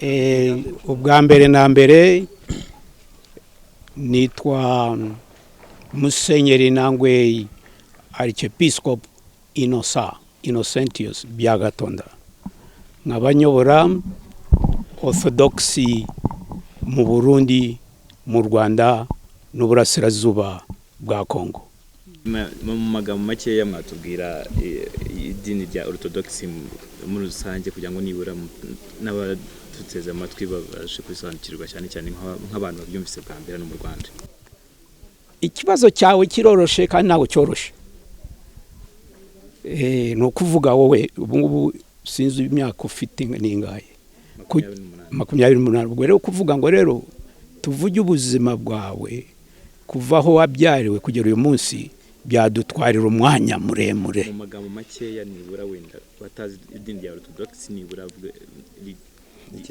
Ubwa mbere na mbere nitwa Musenyeri nangwe Archiepiscope Innocent Innocentius Byagatonda, nkaba nyobora Orthodoxy mu Burundi, mu Rwanda n'uburasirazuba bwa Kongo. Mu magambo makeya mwatubwira idini rya Orthodox muri rusange, kugira ngo nibura n'abaduteze amatwi babashe kubisobanukirwa, cyane cyane nk'abantu babyumvise bwa mbere hano mu Rwanda? Ikibazo cyawe kiroroshe kandi ntabwo cyoroshe. Ni ukuvuga wowe ubu ngubu sinzi imyaka ufite ni ingahe? 28. 28. Ubwo rero kuvuga ngo rero tuvuge ubuzima bwawe kuva aho wabyariwe kugera uyu munsi byadutwarira umwanya muremure. Mu magambo makeya, nibura wenda batazi idini rya Orthodox, nibura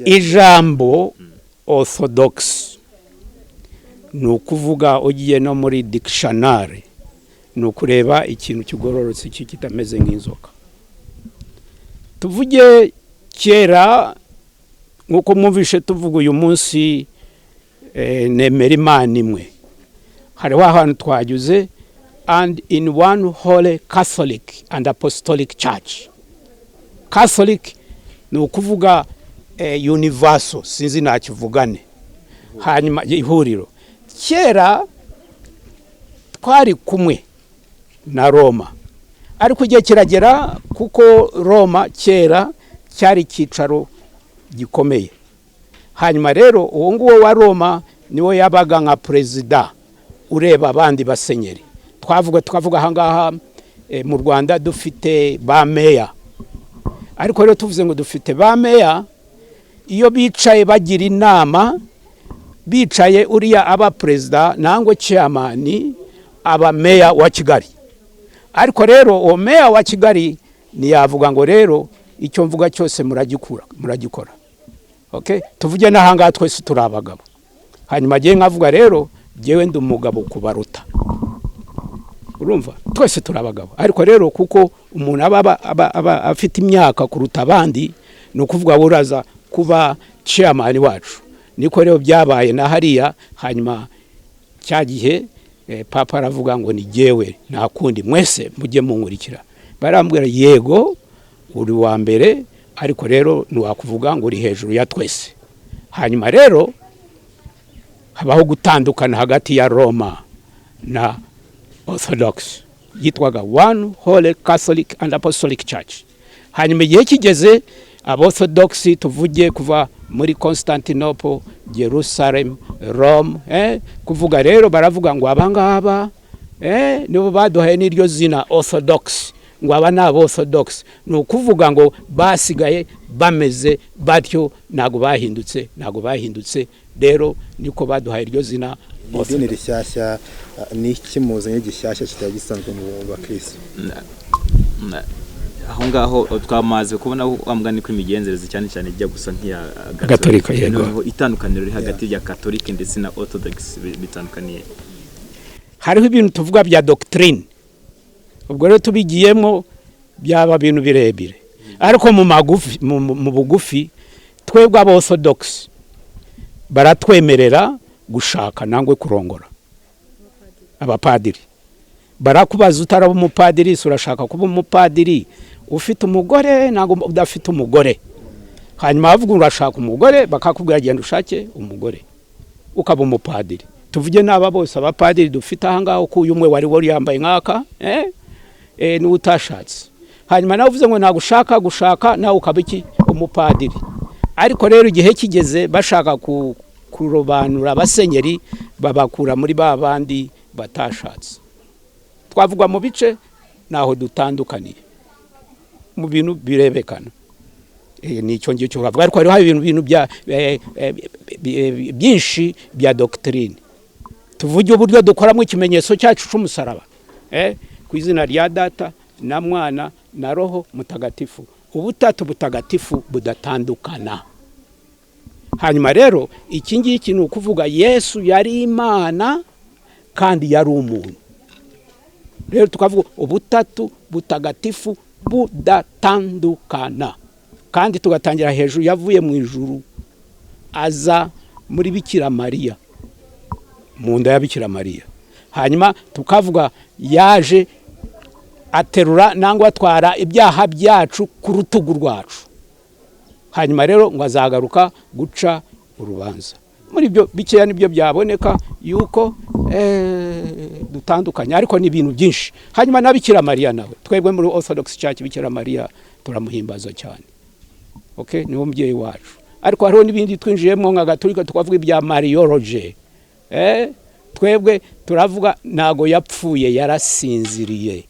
Ijambo Orthodox ni ukuvuga ugiye no muri dictionary, ni ukureba ikintu kigororotse kitameze nk'inzoka. Tuvuge kera nk'uko mwumvishe tuvuga uyu munsi, nemera Imana imwe, hariho ahantu twanyuze, and in one holy Catholic and Apostolic Church. Catholic ni ukuvuga universal, sinzi nakivugane, hanyuma ihuriro. Kera twari kumwe na Roma, ariko igihe kiragera, kuko Roma kera cyari icyicaro gikomeye. Hanyuma rero uwo nguwo wa Roma niwe yabaga nka perezida ureba abandi basenyeri. Twavuga tukavuga ahangaha mu Rwanda dufite ba meya, ariko rero tuvuze ngo dufite ba meya, iyo bicaye bagira inama, bicaye uriya aba perezida nangwe chairman, aba meya wa Kigali. Ariko rero uwo meya wa Kigali ntiyavuga ngo rero icyo mvuga cyose muragikura muragikora. Okay, tuvuge n'ahangaha twese turi abagabo, hanyuma agiye nkavuga rero jyewe ndi umugabo kubaruta. Urumva twese turi abagabo, ariko rero kuko umuntu aba afite imyaka kuruta abandi, ni ukuvuga uraza kuba chairman wacu. Niko rero byabaye na hariya. Hanyuma cya gihe papa aravuga ngo ni jyewe, nta kundi, mwese mujye munkurikira. Barambwira yego uri wa mbere, ariko rero ntiwakuvuga ngo uri hejuru ya twese. Hanyuma rero habaho gutandukana hagati ya Roma na Orthodox yitwaga One Holy Catholic and Apostolic Church. Hanyuma igihe kigeze Aborthodox, tuvuge kuva muri Constantinople, Jerusalem, Rome, kuvuga rero baravuga ngo abangaba nibo baduhaye n'iryo zina Orthodox, ngo aba ni Aborthodox. Ni ukuvuga ngo basigaye bameze batyo, ntabwo bahindutse, ntabwo bahindutse. Rero niko baduhaye iryo zina. Ni idini rishyashya? Ni iki muzanye gishyashya kitari gisanzwe mu bakirisitu? Aho ngaho twamaze kubona wa mugani ko imigenzereze cyane cyane ijya gusa nk'iya Gatolika, yego. Noneho itandukaniro riri hagati ya Katolike ndetse na Orthodox bitandukaniye? Hariho ibintu tuvuga bya doctrine, ubwo rero tubigiyemo byaba bintu birebire, ariko mu magufi, mu bugufi, twebwe aba Orthodox baratwemerera gushaka nangwe kurongora. Abapadiri barakubaza utaraba umupadiri se urashaka kuba umupadiri ufite umugore ntabwo udafite umugore? Hanyuma bavuga urashaka umugore, bakakubwira genda ushake umugore ukaba umupadiri. Tuvuge n'aba bose abapadiri dufite aha ngaha, ko uyu umwe wari yambaye nk'aka niwe utashatse. Hanyuma nawe uvuze ngo ntabwo ushaka gushaka, nawe ukaba iki? Umupadiri. Ariko rero igihe kigeze bashaka kurobanura abasenyeri, babakura muri ba bandi batashatse. Twavuga mu bice naho dutandukaniye mu bintu birebekana. Ni icyo ngicyo bavuga, ariko hariho ibintu bya byinshi bya doctrine. Tuvuge uburyo dukoramo ikimenyetso cyacu cy'umusaraba, ku izina rya Data na Mwana na Roho Mutagatifu, ubutatu butagatifu budatandukana. Hanyuma rero iki ngiki ni ukuvuga Yesu yari Imana kandi yari umuntu. Rero tukavuga ubutatu butagatifu budatandukana, kandi tugatangira hejuru, yavuye mu ijuru. Aza muri Bikira Mariya, mu nda ya Bikira Mariya. Hanyuma tukavuga yaje aterura nangwa atwara ibyaha byacu ku rutugu rwacu. Hanyuma rero ngo azagaruka guca urubanza. Muri ibyo bikeya nibyo byaboneka yuko dutandukanye, ariko ni ibintu byinshi. Hanyuma na Bikira Mariya nawe, twebwe muri Orthodox Church Bikira Mariya turamuhimbaza cyane, okay, niwo mubyeyi wacu. Ariko hariho n'ibindi twinjiyemo nka Gatolika, tukavuga ibya Mariology. Twebwe turavuga ntago yapfuye, yarasinziriye.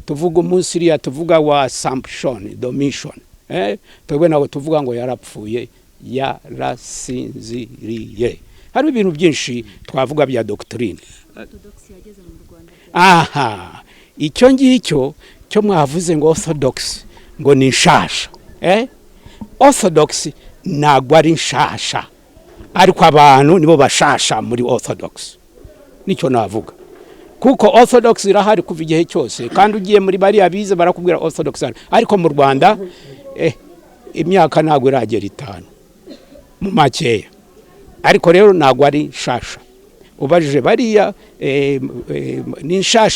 Tuvuga umunsi iriya tuvuga wa Assumption, Dormition. Twebwe ntabwo tuvuga ngo yarapfuye, yarasinziriye. Hari ibintu byinshi twavuga bya doctrine. Orthodox yageze mu Rwanda? Aha, icyo ngicyo cyo mwavuze ngo Orthodox ngo ni nshasha. Orthodox ntabwo ari nshasha, ariko abantu nibo bashasha muri Orthodox, nicyo navuga, kuko Orthodox irahari kuva igihe cyose. Kandi ugiye muri bariya bize barakubwira Orthodox ihari. Ariko mu Rwanda imyaka ntabwo iragera 5 mu makeya. Ariko rero ntabwo ari nshasha. Ubajije bariya ni nshasha.